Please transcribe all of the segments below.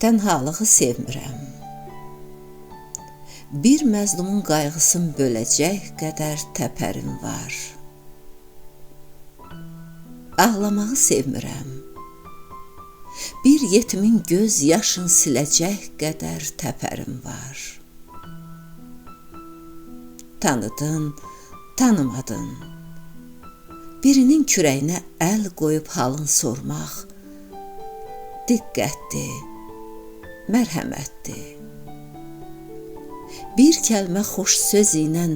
Tənhalığı sevmirəm. Bir məzlumun qayğısını böləcək qədər təpərim var. Ağlamağı sevmirəm. Bir yetimin göz yaşın siləcək qədər təpərim var. Tanıdın, tanımadın. Birinin kürəyinə əl qoyub halın sormaq diqqətdir, mərhəmətdir. Bir kəlmə xoş söz ilə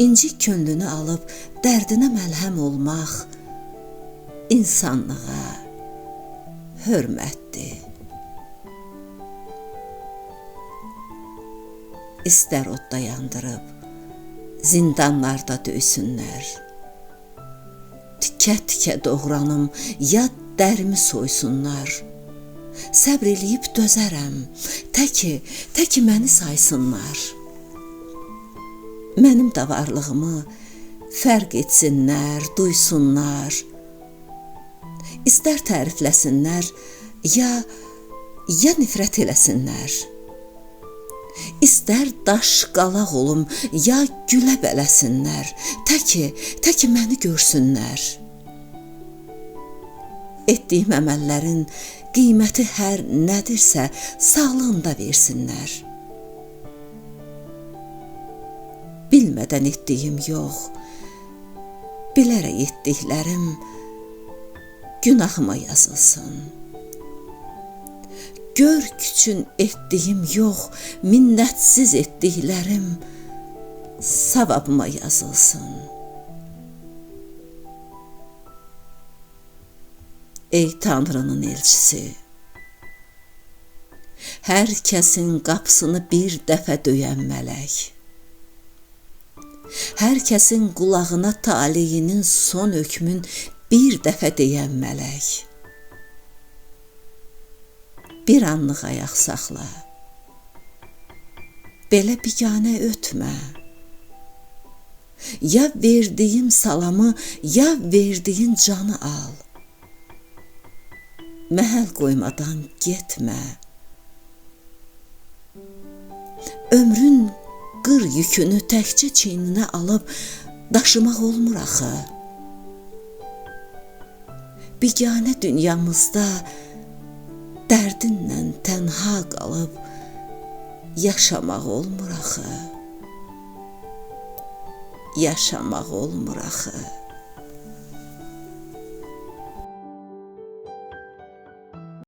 inci könlünü alıb dərdinə məlhəm olmaq insanlığa hörmətdir. İstər odda yandırıb zindanlarda döysünlər, tikə-tikə doğranım ya dərimi soysunlar. Səbr eləyib dözərəm, təki məni saysınlar. Mənim də varlığımı fərq etsinlər, duysunlar. İstər tərifləsinlər, ya nifrət eləsinlər. İstər daş qalaq olum, ya gülə bələsinlər, təki məni görsünlər. Etdiyim əməllərin qiyməti hər nədirsə sağlığımda versinlər. Bilmədən etdiyim yox, bilərək etdiklərim günahıma yazılsın. Görk üçün etdiyim yox, minnətsiz etdiklərim savabıma yazılsın. Ey Tanrının elçisi, hər kəsin qapısını bir dəfə döyən mələk, hər kəsin qulağına taleyinin son hökmün bir dəfə deyən mələk, bir anlıq ayaq saxla, belə biganə ötmə. Ya verdiyim salamı, ya verdiyin canı al. Məhəl qoymadan getmə. Ömrün qır yükünü təkcə çiyninə alıb daşımaq olmur axı. Biganə dünyamızda dərdinlə tənha qalıb yaşamaq olmur axı. Yaşamaq olmur axı.